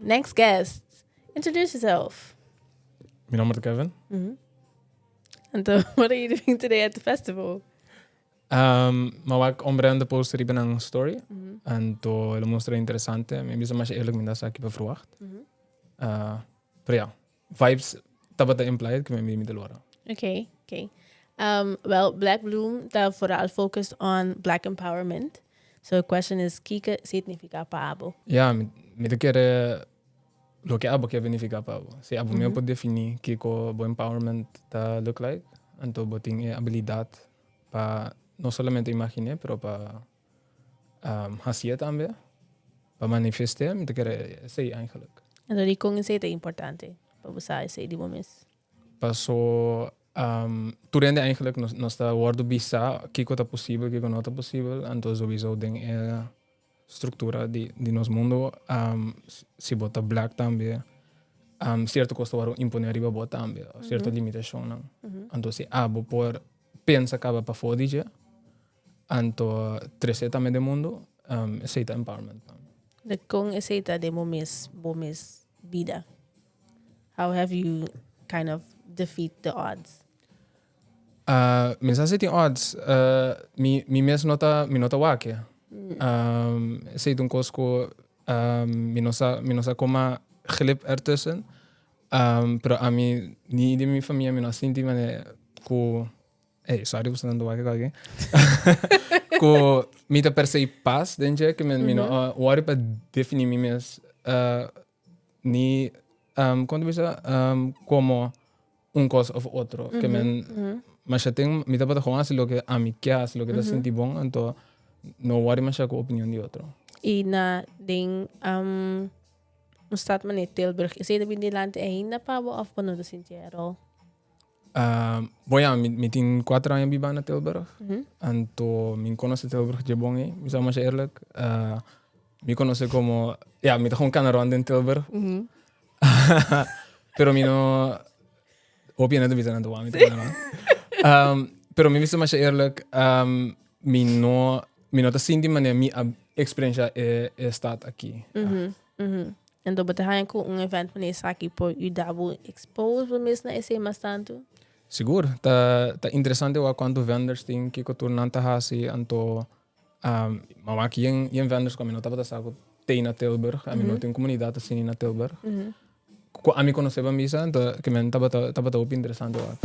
Next guest, introduce yourself. Mi nomber ta Kevin. Anto, what are you doing today at the festival? M'a wak Ombre de post riba nan story. Anto el a mustra interesante. Mi a bisa masha eerlijk mi no sa kico verwacht. Pero ja, vibes tabata implied cu mi mi ta lora. Okay. Well, Black Bloom ta vooral focused on black empowerment. So the question is, kiko significa pa abo? Ja, mi ta kere loke abo kier nifica pa abo. Si abo mi por defini kiko bo empowerment ta look like, anto bo tin e abilidad pa no solamente imaginé, pero pa hacié tambe, pa manifesté, mi ta kere esei eigenlijk. Anto dikon esei ta importante pa bo sa esei di bo mes? Paso tur hende eigenlijk nos ta wordo bisa kiko ta posibel, kiko no ta posibel, anto souiso den e struktura di nos mundo si bo ta black tambe sierto kos ta wordo impone riba bo tambe, sierto limitashonnan. Anto si abo por pensa kaba pafó di dje, anto trese tambe den mundo, esei ta empowerment. Dikon esei ta den bo mes bo mes bida? How have you kind of defeat the odds? Mi sa si tin odds. Mi mi mes no ta mi no ta wak e. Esei ta un kos ku mi no sa mi no sa kon a glip ertussen. Pero ami ni den mi famia mi no a sinti manera ku Ey, sorry ku nan ta wak aki. Ku mi ta per se pas den dje, ku mi no a wòri pa definí mi mes ni kon ta bisa komo un kos òf otro. Ke men masha ten mi tabata gewoon hasi loke ami ke hasi, loke ta sinti bon, anto no wòri masha ku opinion di otro. I na den un stad manera Tilburg, esei ta bin dilanti ainda pa bo òf bo no ta sinti at all? Bon ya, mi tin kuater aña biba na Tilburg. Anto mi konosé Tilburg dje bon ei, mi sa masha eerlijk. Mi konosé komo, ya, mi ta gewoon kana rond den Tilburg. Pero mi no, hopi hende ta bisa nan ta wou mi ta kana rond. Pero mi bisa masha eerlijk, mi no, mi no ta sinti manera mi a eksperensha e stad aki. Anto bo ta haña ku un event manera esaki por yuda bo expose bo mes na esei mas tantu? Sigur, ta ta interesante wak kuantu vendors tin, kiko tur nan ta hasi, anto ma wak yen yen vendors ku ami no tabata sa ku tei na Tilburg, ami no tin komunidat asina na Tilburg, ku ami konosé pa misa, anto ke men tabata tabata hopi interesante wak.